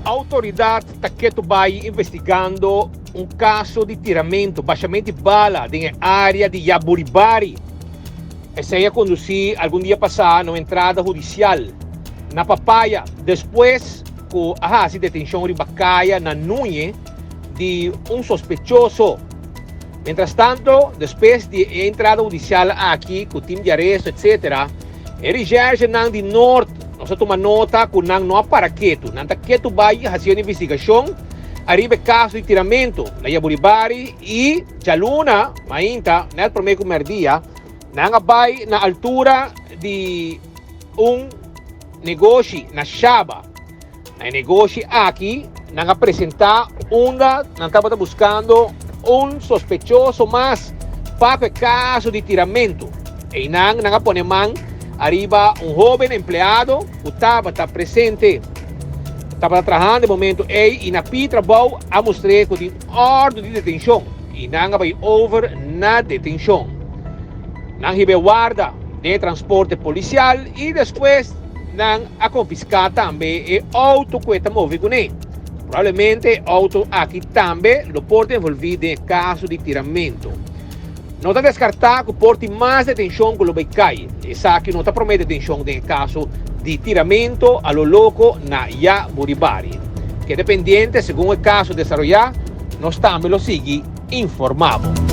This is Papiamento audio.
Outoridat ta ketu bai investigando un kaso di tiramentu, bashament di bala den e área di Yaburibari. Esei a kondusí algun dia pasá na un entrada hudisial na Papaya despues ku a hasi detenshon riba kaya na Nuñe di un sospechoso. Mientrastanto, despues di e entrada hudisial aki ku tim di aresto etcetera, E recherchenan di Noord, nos a tuma nota cu nan no a para ketu. Nan ta ketu bay haciendo investigacion ariba e caso di tiramento na Yaburibari y djaluna mainta, net prome cu merdia, nan a bay na altura di un negoshi na Shaba. Na e negoshi aki nan a presenta unda nan tabata buscando un sospechoso mas pa cu e caso di tiramento. Eynan nan a pone man ariba un hoben empleado cu tabata presente. Tabata trahando e momento ey y na pi trabou a mustr'e cu tin ordo di detencion y nan a bay over na detencion. Nan hiba e warda den e transporte policial y despues Nan a konfiská tambe e outo ku e ta move kuné. Probablemente e outo aki tambe lo por ta envolví den e kaso di tiramentu. No ta deskartá ku por tin mas detenshon ku lo bai kai. Esaki no ta promé detenshon den e kaso di tiramentu a lo loko na Yaburibari. Keda pendiente segun e kaso desaroyá, nos tambe lo sigui informá bo.